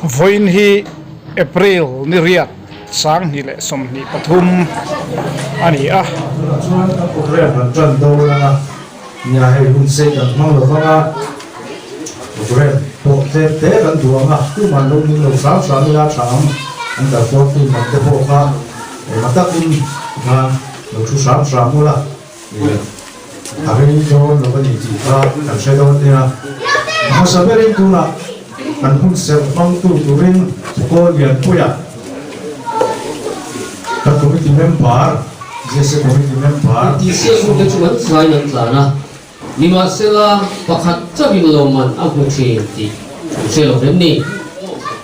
Vawiin hi April ni riat 2023 a ni a. Tunah chuan kan program kan tan dawn a, nia hei hun sei kan hmang lo vang a, program pawh tlem te kan duang a, tuman lo ning lo hram hram ila tha ang, an kalkual team lam te pawh kha engmah takin khan lo thu hram hram ula. A rei dawn lo a ni tih kha kan hre dawn nia. A hmasa berin tunah kan hun serh hmangtu turin Thukawl Lianpuia kan committee member, GSA committee member, Intihsiak hmute chu an thlain an tlan a, nimahsela pakhat chauhin lawmman a hmu thin tih an hre lo rem ni.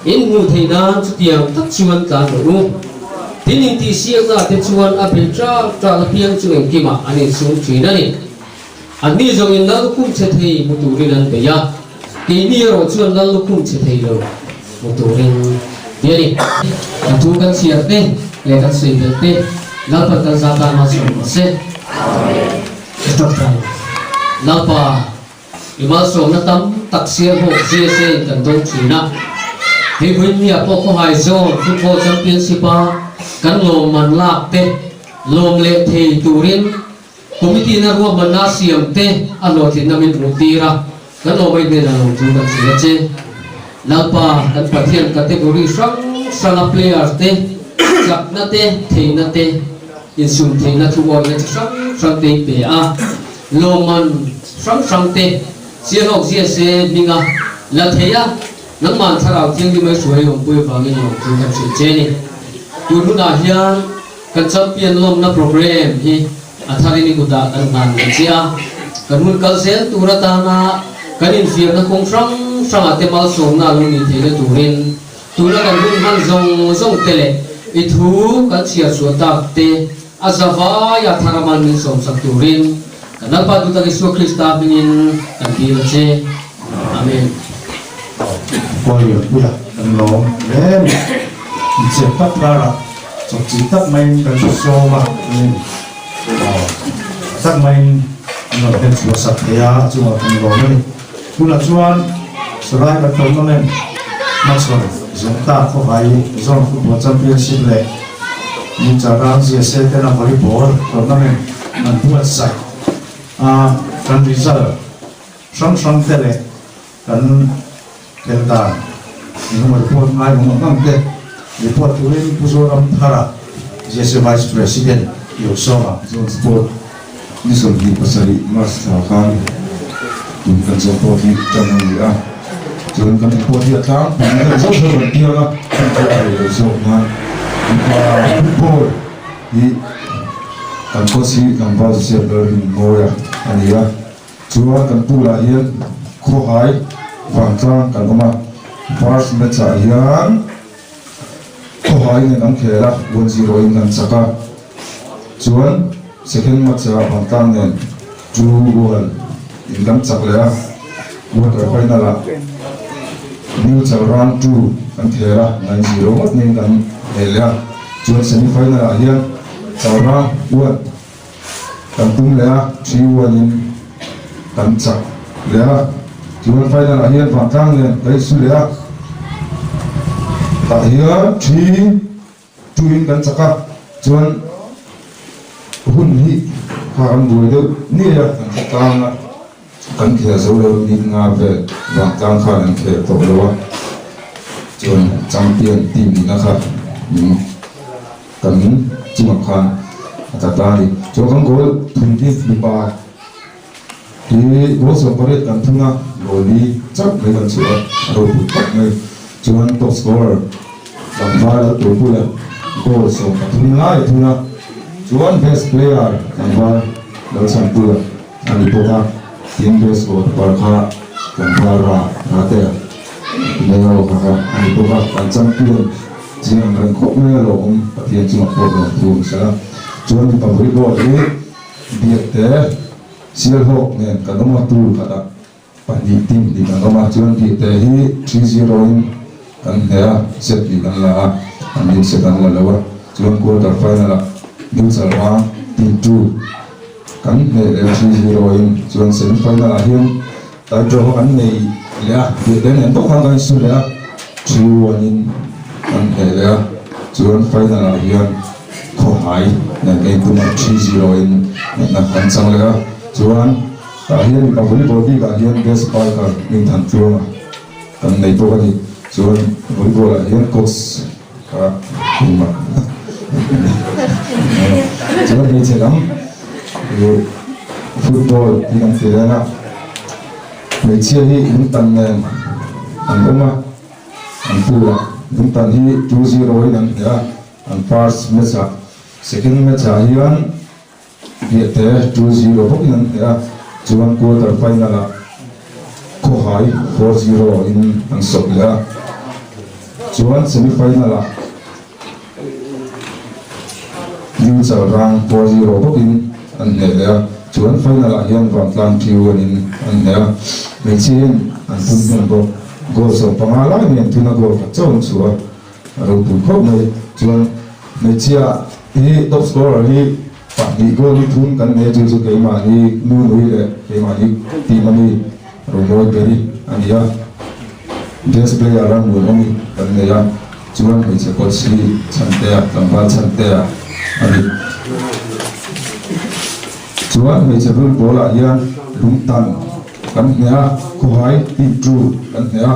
In hmuh theih nan chutiang tak chuan tlan rawh u. Tin intihsiakna te chuan a bel ṭal ṭal apiang chu engkimah an insum ṭhin a ni. Anni zawngin lal lukhum chhe thei hmu turin an bei a, keini erawh chuan lal lukhum chhe thei lo hmu turin ti a ni. Kan thu kan chhiar te leh kan sawi belh te Lalpan kan zah tan malsawm rawh se. Ka ṭawngṭai. Lalpa. I malsawmna tam tak sialhawk GSA in kan dawng thin a. Hei Huinmia pawh khawhai zawn Football Championship a kan lawmman lak te lawm leh thei turin Committee na ruahmanna siam te a hlawhtlinna min hmuh tir a, kan lawmai hnenah lo thu kan hrilh a che. Lalpa kan Pathian category hrang hranga player te chakna te, theihna te, insum theihna thu awihna chi hrang hrang te i pe a. Lawmman hrang hrang te Sialhawk GSA hminga la thei a, nangmah thlarau thianghlim a hruai awmpui avangin lawmthu kan hrilh che ni. Tun hunah hian kan champion lawmna program hi a tharin i kutah kan hlan leh che a, kan hun kal zel tur atana kan infiamna kawng hrang hrangah te malsawmna a lo nih theihna turin tuna kan hun hman zawng zawng te leh i thu kan chhiar chhuah tak te A zavai a thar aman min sawmsak turin kan Lalpa duhtak Isua Krista hmingin kan dil a che. Amen. Kawllian puia kan lawm hle ni. Inchep tak karah chawpchilh tak maiin kan hre sawm a, tak maiin an rawn hnem chhuah sak thei a, a chungah kan lawm a ni. Tunah chuan Sarai kan tournament hmachhawn zawng ta khawhai Zone Football Championship leh Mincharang GSA tena Volleyball tournament an buatsaih a, kan result hrang hrang te leh kan tel dan engemaw report ngai awm ang ang te report turin Pu Zoram Thara GSA Vice President Yosawma. Zone Sport Ni 27 March thla khan tun kan zawh pawh hi tan a ni a, chuan kan report hi a tlangpui deuh zauh zauh rawn piang a, heng chu a rei lo zawk nan mipa football hi kan coach hi tlangval Joseph Lalrinmawia a ni a, chuan kan pool ah hian khawhai vantlang kan awm a, first match ah hian khawhai nen an khel a, 1-0 in an chak a. Chuan second match ah Vantlang nen 2-1 in kan chak leh a, quarter final ah Neutral round 2 kan khel a, 9-0 ngawt niin kan nei leh a, chuan semi final ah hian Chalrang 1 kan tum leh a, 3-1 in kan chak leh a, chuan final ah hian Vantlang nen kan insu leh a, tah hian 3. Tuin kan chak a, chuan hun hi kha kan buai deuh ngei a, kan hre tlang a, kan khel zo lo bik nga vel vangtlang khan an khel tawh lo a, chuan champion team nihna kha min kan chungah khan a tla ta a ni. Chuan kan goal thun hi mipa hi goal 18 kan thung a, goal li chauh mai kan chhuah a, a ropui khawp mai. Chuan top scorer Tlangval a tur a, goal 13 lai a thun a, chuan best player tlangval lo chhan pui a ni bawk a, tin best goalkeeper kha tlangval Ra Ratea Leo kha kha a ni bawk a, kan champion chiang ang reng khawp mai a lawmawm Pathian chungah pawh lawm thu a hrilh a, chuan mipa volleyball hi Biakte Sialhawk nen kan awm a tur khatah. Pahnih team hnih kan awm a, chuan tih te hi 3-0 in kan hneh a, set hnih kan la a, an nih set an la lo a, chuan quarter final ah Newcastle hma team 2 Kan hneh leh a 3-0 in chuan semi final ah hian tlai draw kha kan nei leh a, Biate nen bawk khan kan insu leh a, 3-1 in kan hneh leh a, chuan final ah hian Khawhai nen kan intum a, 3-0 in hnehna kan chang leh a, chuan tah hian mipa volleyball bik ah hian best spiker Hmingthantluanga kan nei bawk a ni, chuan volleyball ah hian coach Ka keimah chuan hmeichhe lam ih football hi kan ti reng a hmeichhia hi lungtan nen an awm a an pool ah lungtan hi 2-0 in an hneh a an first match ah second match ah hian Biate 2-0 bawkin an hneh a, chuan quarter final ah Khawhai 4-0 in an sawp leh a, chuan semi final ah New Chalrang 4-0 bawkin an hneh leh a, chuan final ah hian Vantlang 3-1 in an hneh a, hmeichhia hian an thun hnem bawk, goal 15 lai mai an thun a, goal khat chauh an chhuah a. A ropui khawp mai. Chuan hmeichhia hi top scorer hi pahnih goal hi thum kan nei a chu chu keimahni nu nui leh keimahni team a mi Romawi Berry a ni a. Best player a ngun awmi kan nei a. Chuan hmeichhe coach hi Chhantea, tlangval Chhantea a ni. Chuan hmeichhe football ah hian lungtan kan hneh a, khawhai team two kan hneh a,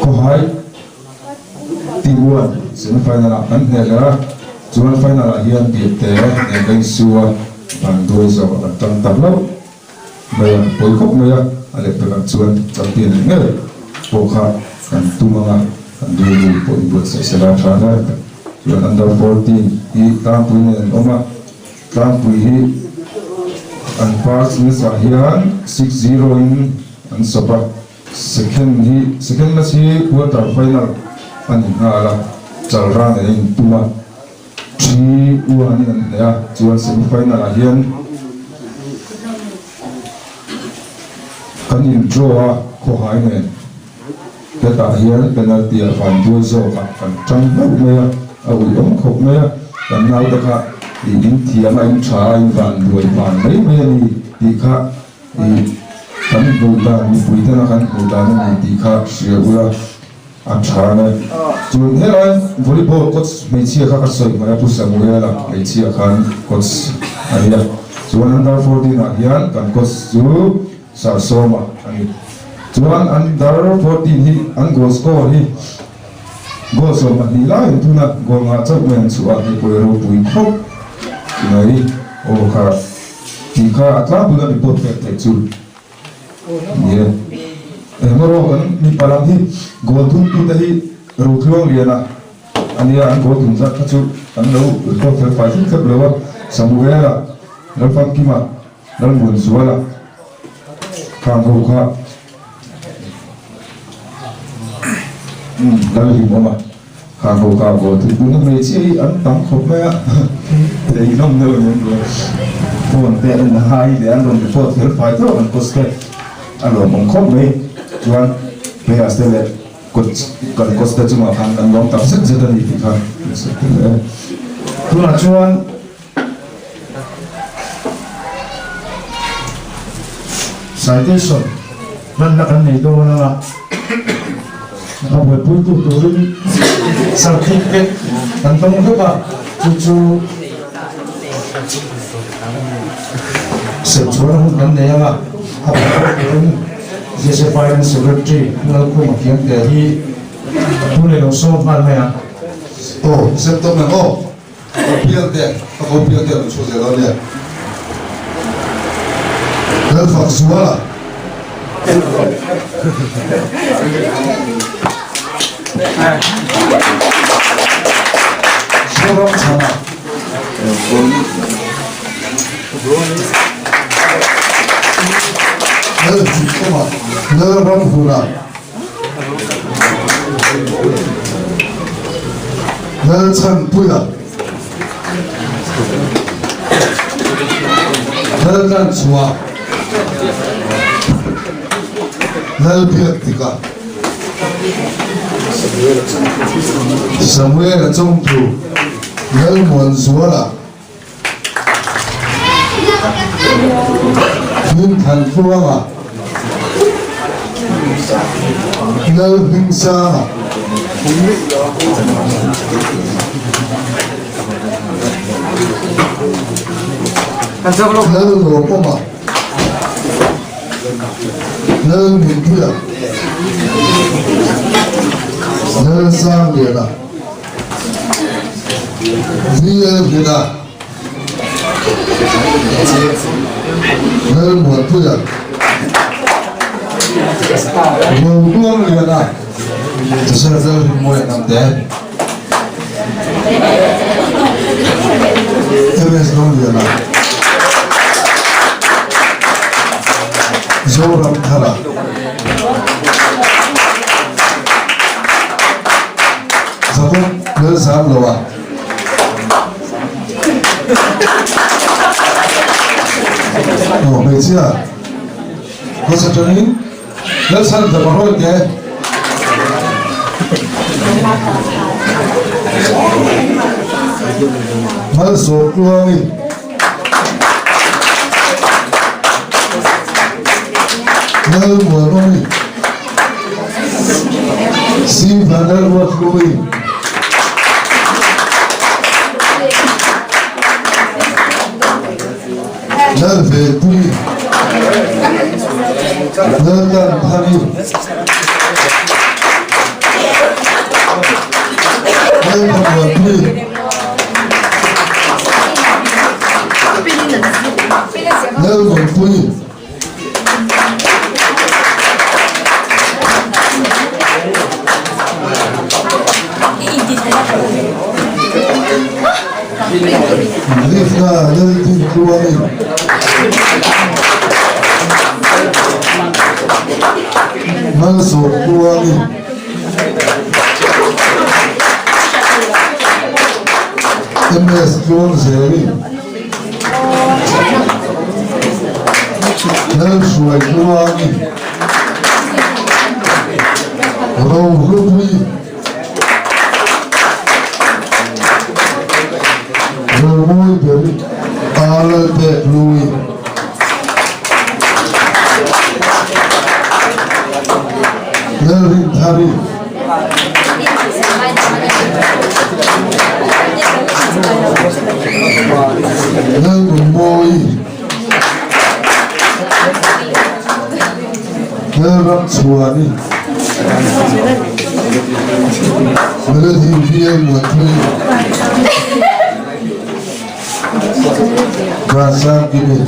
khawhai Team one semi final ah kan hneh leh a, chuan final ah hian Biate nen ka insu a, van duai zawk a kan tang ta hlauh mai a, pawi khawp mai a, a leh pekah chuan champion leh ngei pawh kha kan tum ang a, kan rilru pawh inbuatsaih sela a tha hle. Chuan under 14 hi tlangpui nen an awm a, tlangpui hi an first match ah hian 6-0 in an sawp a. Second hi second match hi quarter final a ni nghal a, Chalra nen a intum a, 3-1 in an hneh a, chuan semi final ah hian kan in draw a Khawhai nen, hetah hian penalty ah van duai zawk ah kan tang hlauh mai a, a ui awm khawp mai a, kan naute kha ih in thiam a in tha a in van duai van mai mai a ni tih kha Ih, kan hmuh dan, mipui tena kan hmuh dan a ni tih kha hria ula a tha e. Chuan helai volleyball coach hmeichhia kha ka sawi hmai a, Pu Samuel-a hmeichhia khan coach a ni a. Chuan under 14 ah hian kan coach chu Sir Sawma a ni. Chuan under 14 hi an goal score hi goal 12 lai an thun a, goal ngah chauh mai an chhuah a, hei pawh hi ropui khawp mai aw kha. Tih kha a tlangpui a report pek theih chu ni e. Engemaw rawh kan mipa lam hi goal thum tute hi Rotluang Liana a nia, an goal thum zat kha chu kan lo record fel fai thlep thlep lo a, Samuela, Lalfamkima, Lalmuanzuala khang ho kha umm Lalhlimawma. Kha ho kha vaw thei tuna hmeichhia hi an tam khawp mai a, thei hlawm deuh a ni ang tûr. Phone te en a hai leh an rawn report fel fai tawk an coach te a lawmawm khawp mai. Chuan players te leh coach kan coach te chungah khan kan lawm tak zet zet a ni tih kha kan sawi tel e. Tunah chuan Citation hmanna kan nei dawn anga a buaipuitu turin certificate kan dawng vek a, chu chu serchhuahna hun kan nei anga a buaipui turin JC Finance Secretary Pu Lalkhuma Kiangte hi thu nei lo sawm nghal mai ang. Aw, sem tawp nang aw. Ka bial te, ka ko bial te a rawn chhuak zel dawn nia. Lalfak Zuala. Zoram chhana. Lalhlimkawma, Lalramhuna. Lalchhanpuia Laltlanchhuah Lalbiakdika Samuela Chawngthu Lalmuanzuala. Hmingthantluanga, Lalhmingsanga. Lalruakawma, Lalnunpuia, Lalsangliana, VL Hlina, Lalmuanpuia, Roduangliana, Joseph Lalrinmawia Hnamte. MS Lawliana, Zoram Thara, Jacob Lalzamloa, Aw hmeichhia hmasa tangin Lalchhandama Rawite. Malsawmtluangi. Lalmuanawmi. Siva Lalruathlui. Lalvelpui. Laltanthari. Lalthamuanpui. Lalnunpui. Livna Laldintluangi. Malsawmtluangi. MS Tluangzeli. Lalhruaitluangi. Rohlupui. Romawi ber Aral pek lui. Lalrinthari. Lalnunmawi. Lalramchhuani. Melody VL Muanpui. Vansangkimi.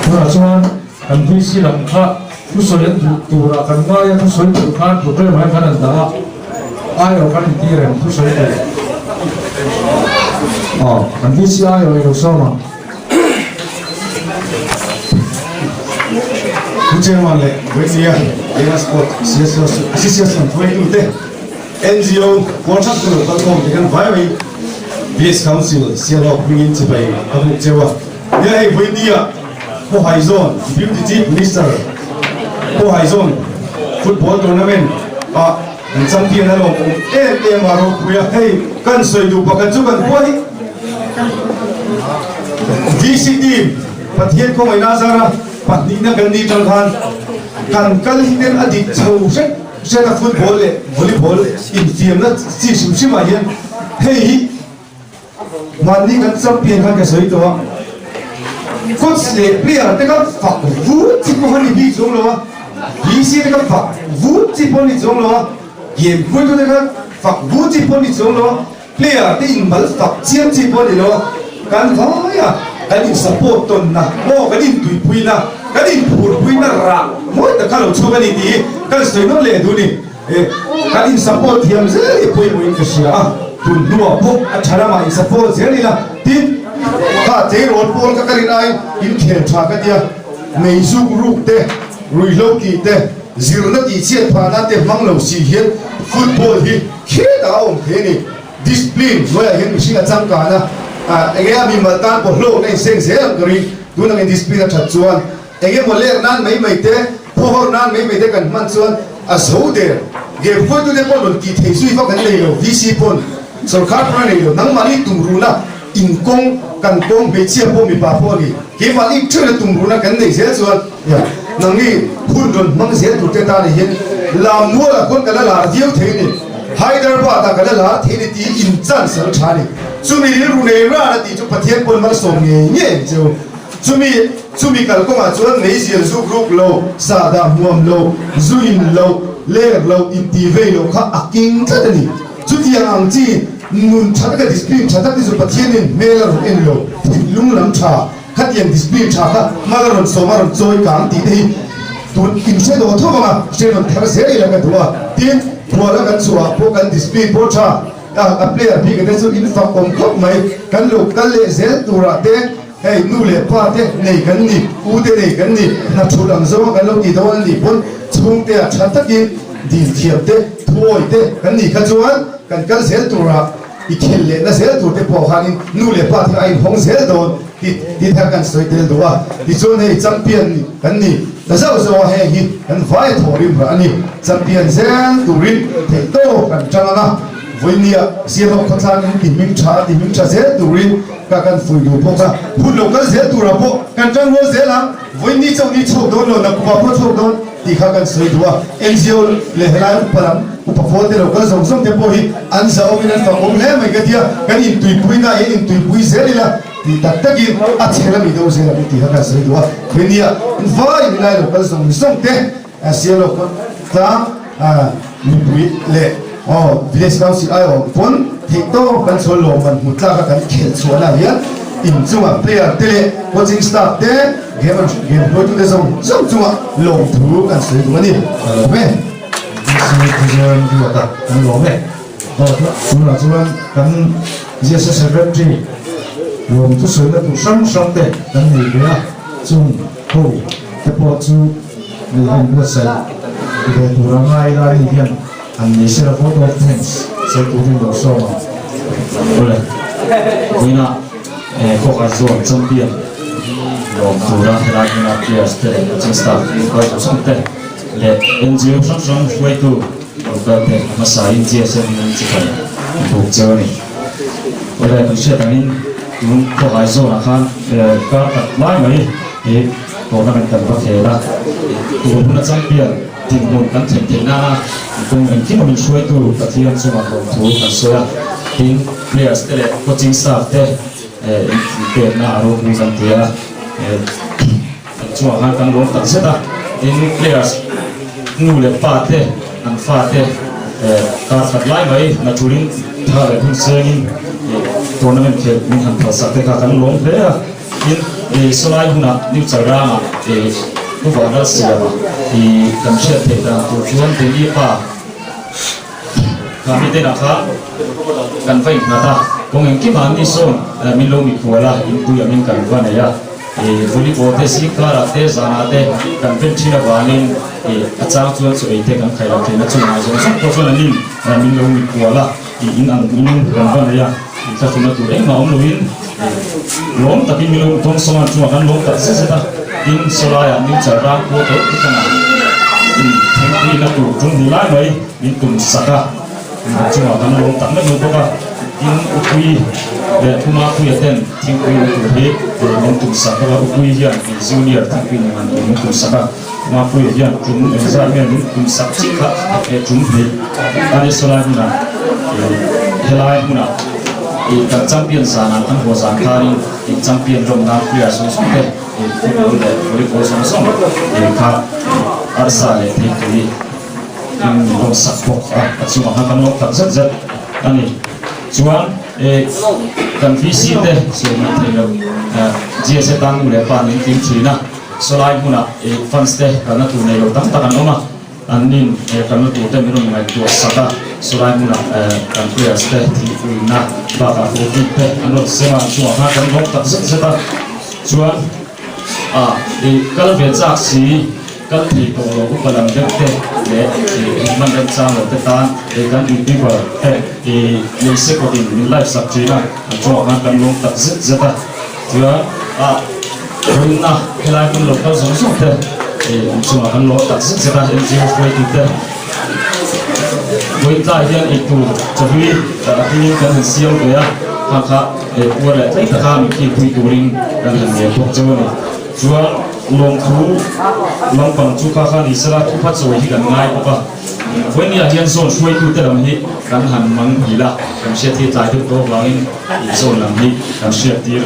Tunah chuan kan VC lam kha thusawi an duh turah kan ngai a, thusawi tur khan programme ah hian kan han dah a, aiawh kan inti reng thusawi tur. Aw, kan VC aiawh i lo sawm ang. Pu Chairman leh Vawinia Lena Sport Association hruaitute, NGO, contractor lo kalkhawm te hian vai mai Village Council Sialhawk hmingin chibai a buk cheu a. Nia hei Vawinia Khawhai Zone Deputy Chief Minister Khawhai Zone Football Tournament ah kan champion a lawm awm em em a ropui a, hei kan sawi duh pakhat chu kan khua hi VC team Pathian khawngaihna zara pahnihna kan nih tang khan kan kal hi ten a dik chho hret hret a football leh volleyball infiamna chi hrim hrim ah hian hei hi Mahni kan champion khan ka sawi tawh a, coach leh player te ka fak vut chi pawh a ni bik chuang lo a, VC te ka fak vut chi pawh a ni chuang lo a, game hruaitu te ka fak vut chi pawh a ni chuang lo a, player te inmal fak chiam chi pawh a ni lo a, kan vai a kan in support tawnna maw kan intuipuina kan inphurpuina rah mawi tak kha lo chhuak a ni tih hi kan sawi nawn leh duh a ni. Kan in support thiam zel hi pawimawhin ka hria a, tun hnuah pawh a tha lamah in support zel ila tin kha tleirawl pawl kha ka rin aiin in khel tha ka tia, mei zuk ruk te, ruihhlo tih te, zirna tih chhiat phah nan te hmang lo si hian football hi khetah a awm thei a ni. Discipline hnuaiah hian mihring a changkan a, enge a mimal tan pawh hlawkna inseng zel ang ka ring, tun angin discipline a that chuan Eng emaw lek nan mai mai te, phawhawr nan mai mai te kan hman chuan a zo der. Game hruaitute pawh rawn tih theih zui vak an nei lo, VC pawn sawrkar pawn a nei lo, nangmahni tumruhna in kawng kan kawng hmeichhia pawh mipa pawh a ni, keimahni theuhna tumruhna kan neih zel chuan ya nangni hun rawn hmang zel tur te tan hian Lammualah khawn ka la lar viau thei a ni, Hyderabad ah ka la lar thei a ni tih in chance a la tha a ni, chumi rilru nei ran a tih chu Pathian pawn malsawm ngei ngei ang cheu. Chumi chumi kalkawngah chuan meizial zuk ruk lo, sahdah hmuam lo, zu in lo, ler lo, inti vei lo kha a king tlat a ni. Chutiang ang chi nun tha taka discipline tha tak te chu Pathianin hmel a rawn en lo, thinlung lam tha, khatiang discipline tha kha hmal a rawn sawm a rawn chawi kang tih te hi tun inhre tawh tho vang a, hre rawn thar zel ila ka duh a. Tin, buala kan chhuah pawh kan discipline pawh tha, a player bik te chu in fak awm khawp mai, kan lo kal leh zel turah te, Hei nu leh pa te nei kan ni, u te nei kan ni, hna thut ang zawnga kan lo tih dawn a nih pawn chhungte ah tha takin dil thiam te, thuawi te kan nih kha chuan kan kal zel turah i khel leh na zel tur te pawh khanin nu leh pa te a inhawng zel dawn tih tih thar kan sawi tel duh a. Tichuan hei champion kan ni ta zauh zauh a, heng hi kan vai thaw rim rah a ni. Champion zel turin theihtawp kan tang ang a. Vawinia Sialhawk khawtlang in ti hming tha a ti hming tha zel turin ka kan fui duh bawk a, hun lo kal zel turah pawh kan tan rual zel ang, vawiini chauh ni chhuak dawn lo, nakuma pawh chhuak dawn tih kha kan sawi duh a, NGO leh helai upa lam upa pawl te lo kal zawng zawng te pawh hi an zahawmin an fakawm hle mai ka tia, kan intuipui na hian intuipui zel ila tih tak takin a chhe lami deuh zel ang tih kha kan sawi duh a, vawinia vai helai lo kal zawng zawng te Sialhawk khawtlang mipui leh Village Council aiawm pawn theihtawp kan chhuah lawmman hmu tlaka kan khelh chhuahna hian inchunga player te leh coaching staff te game game hruaitute zawng zawng chunga lawmthu kan sawi duh a ni. Ka lawm e. DC Mizoram Ruata kan lawm e. Tunah chuan kan GSA Secretary lawmthu sawina tur hrang hrang te kan nei ve a, chung ho te pawh chu Hei hian buatsaih ve tur a ngai lai ni hian an nei sela vote of thanks sawi turin lo sawm ang. Awle, vawiinah Khawkar Zone champion lawm tura helai hmuna players te leh coaching staff kal zawng zawng te leh NGO hrang hrang hruaitu rawn kal te a hmasain GSM in chibai an buk cheu a ni. Awle, kan hriat angin tun Khawhai Zone ah khan kar khat lai mai hi Tournament kan va khel a, tun huna champion dinhmun kan thlen theih nana kawng engkim a min hruaitu Pathian chungah lawmthu kan sawi a, tin players te leh coaching staff te inpekna a ropui kan ti a, kan chungah khan kan lawm tak zet a, tin players nu leh pa te an fa te kar khat lai mai na tulin tha leh hun sengin tournament khel min han phalsak te kha kan lawm hle a. Tin, i sawlai hunah New Chalrangah i Pu Vanral Siama i kan hriat theih dan tur chuan Delhi pa kha mi tenah kha kan va innghat a, kawng engkimah an ni sawn min lo mikhual a, inpui angin kan va nei a, i volleyball te zingkarah te zanah te kan ven thin avangin i a chang chuan chaw ei te kan khai lo thin a, chungah zawng zawng pawh chuan an in min lo mikhual a, i in ang in kan va nei a, inthlahrunna tur engmah awm loin. Lawm takin min lo dawng sawng a, chungah kan lawm tak zet zet a, tin sawlaiah New Chalrang khua tho te thlangah in thingpuina tur tum hni lai mai min tum sak a, chungah kan lawm tak meuh meuh bawk a, tin Upui leh Thuma Puia ten thingpui in tur hi min tum sak bawk a, Upui hian Junior thingpui nen han tur min tum sak a, Thuma Puia hian tum engzat nge min tum sak chiah kha tum hnih a ni sawlai hmunah helai hmunah. Ih kan champion zanah kan haw zan khanin ih champion rawm nan player zawng zawng te ih football leh volleyball zawng zawng ih kha arsa leh theitui in rawn sak bawk a, a chungah khan kan lawm tak zet zet a ni. Chuan ih kan VC te sawi mai thei lo GSA tan nu leh pa nen tling thin a, sawlai hmunah ih fans te kalna tur nei lo tam tak an awm a. An nin he kan la turte min rawn ngaihtuah sak a, sawlai hmunah kan players te thingpuina bakah profit te an rawn sem a, chungah khan kan lawm tak zet zet a, chuan a i kal ve chak si, kal thei tawh lo upa lam deuh te leh i hman remchang lo te tan i kan youtuber te i lei sekawtin min live sak thin a, an chungah khan kan lawm tak zet zet a, chuan a. Vawiinna helai hmun lo kal zawng zawng te an chungah kan lawm tak zet zet a, NGO hruaitute. Vawitlai hian eitur chawhlui a tuin kan han siam ve a, kha kha puar leh tlai taka min khilpui turin kan han ngen bawk cheu a ni. Chuan lawmthu lampang chu kha kha ni sela thupha chawi hi kan ngai bawk a. Vawinia hian zawn hruaitute lam hi kan han mang nghil a, kan hriat hi tlai deuh tawh avangin zawn lam hi kan hriattir.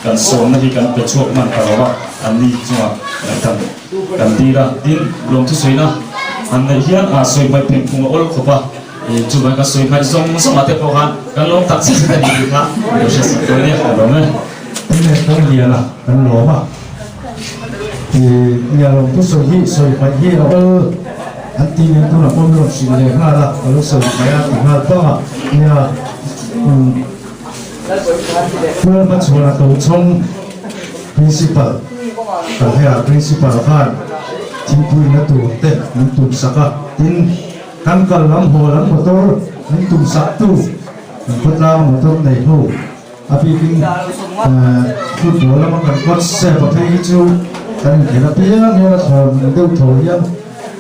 Kan sawmna hi kan pe chhuak hman ta lo a, an ni chungah kan kan dil a. Tin, lawmthusawiina han neih hian a sawi hmaih pheng phung a awl khawp a, chuvang kan sawi hmaih zawng zawngah te pawh khan kan lawm tak zet zet a ni tih kha lo hre sak dawn nia, ka lawm e. Tin, kan lian a, kan lawm a. Nia lawmthusawi hi sawi hmaih hi a awl an ti nen tunah pawh min rawn hrilh leh nghal a, ka lo sawi hmaih a ti nghal bang a. Nia. Pual hmachhuana Tochhawng Principal Kalhea Principal khan thingpui na tur te min tum sak a, tin kan kal lam haw lam motor min tum sak tu kan khawtlang motor nei ho a bikin football lama kan coach Sep a phei hi chu kan inkhel apiang hian a thawn deuh thaw hian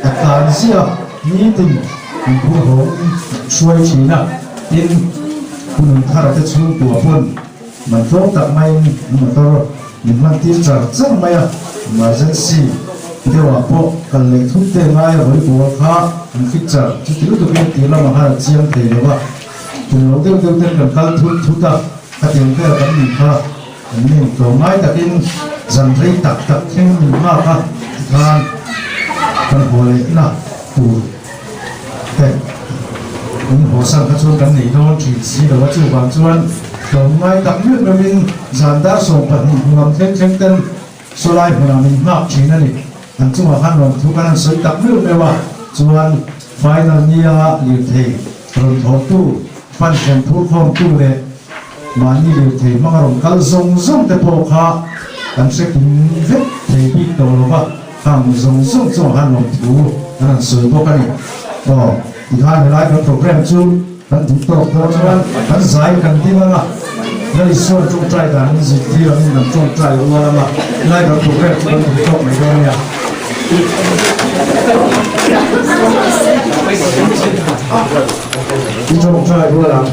a tlan ziah nitin min phur haw in hruai thin a, tin Pu Nunthara te chhungkua pawn man tlawm tak maiin an motor min hman tir char char mai a, emergency deuhah pawh kal leh thut te ngai a volleyball kha an fit char chuti lutukin tir lamah khan a chiang thei lo va, tum lo deuh deuh ten kan kal thut thut a, khatiang vel kan nih kha an ning tlawm ngai takin zan rei tak tak thleng min nghak a tikhan kan haw lehna tur. Te in hawsan kha chuan kan nei dawn thin si lo a, chuvang chuan tlawmngai tak meuh meuhin zan dar 12 hmu lam thleng thleng ten sawlai hmunah min nghak thin a ni. An chungah khan rawn thu kan han sawi tak meuh meuh a, chuan final nia lirthei rawn thawhtu, fan hren phurkhawmtu leh mahni lirthei hmanga rawn kal zawng zawng te pawh kha kan hre kim vek thei bik tawh lo va. Khang zawng zawng chungah khan lawmthu an han sawi bawk a ni. Aw, tikhan helai kan program chu kan duh tawk dawn chuan kan zai kan ding ang a, Lalisua tawngtai dan in zirtir angin kan tawngtai rual ang a, helai kan program chu kan duh tawk mai dawn a nia. I tawngtai rual ang.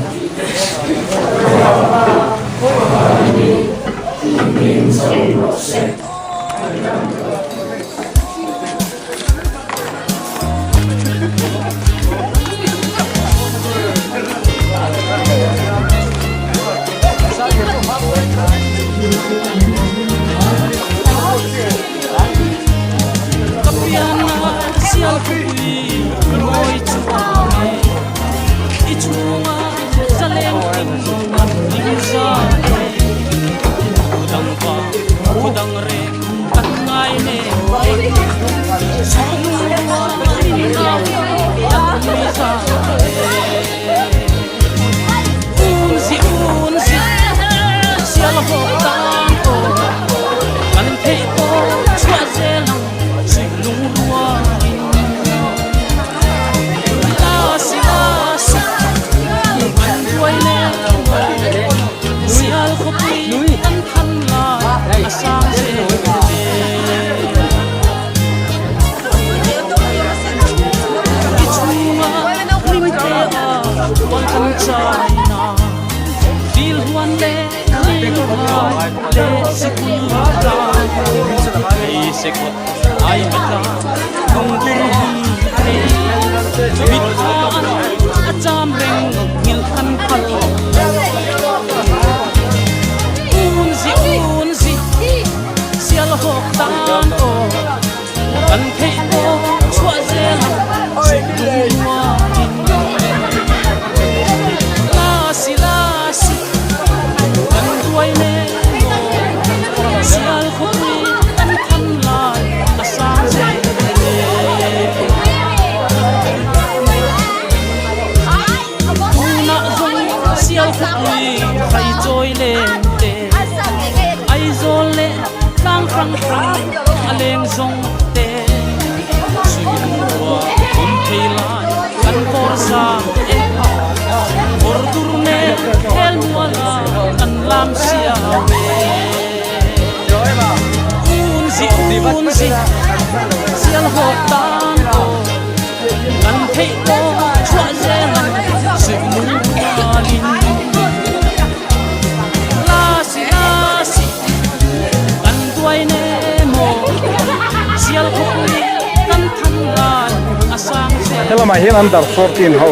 Sial hawk tan ko kan theih ko chuah. rualin Lasi lasi kan duai nemaw Sial khawpui kan than lai a sang zel Helamah hian an dar 14 ho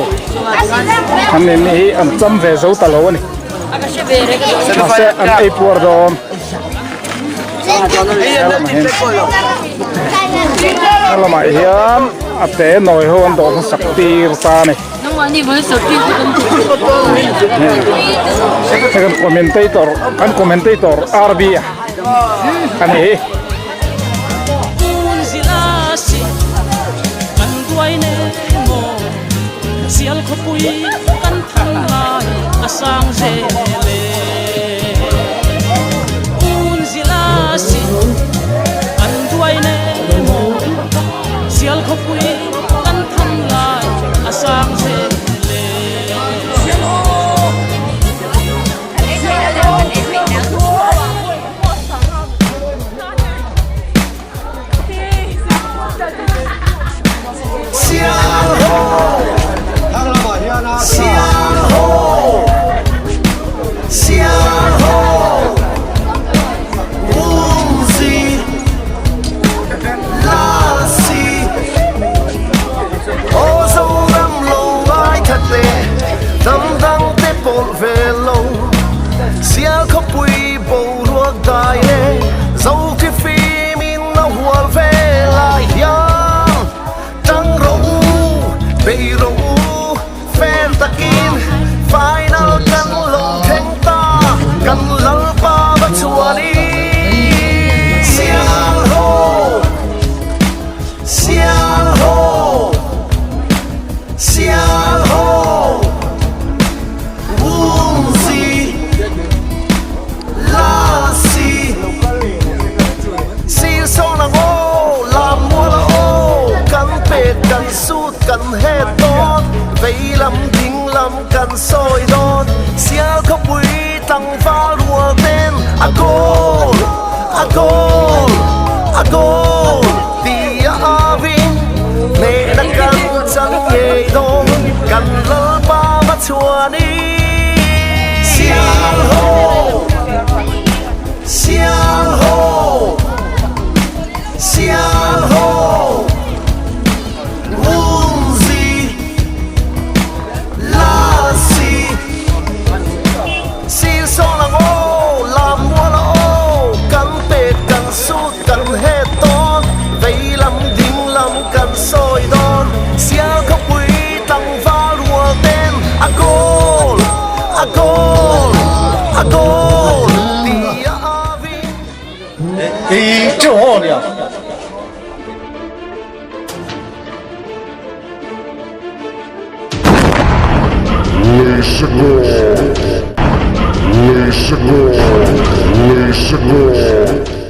an in hi an cham ve zo ta lo a ni. Mahse an ei puar dawn. Helamah hian a te nawi ho an dawh hmasak tir ta a ni. Hei kan commentator kan commentator RB a a ni hi. Lisa Gold. Lisa Gold. Lisa Gold.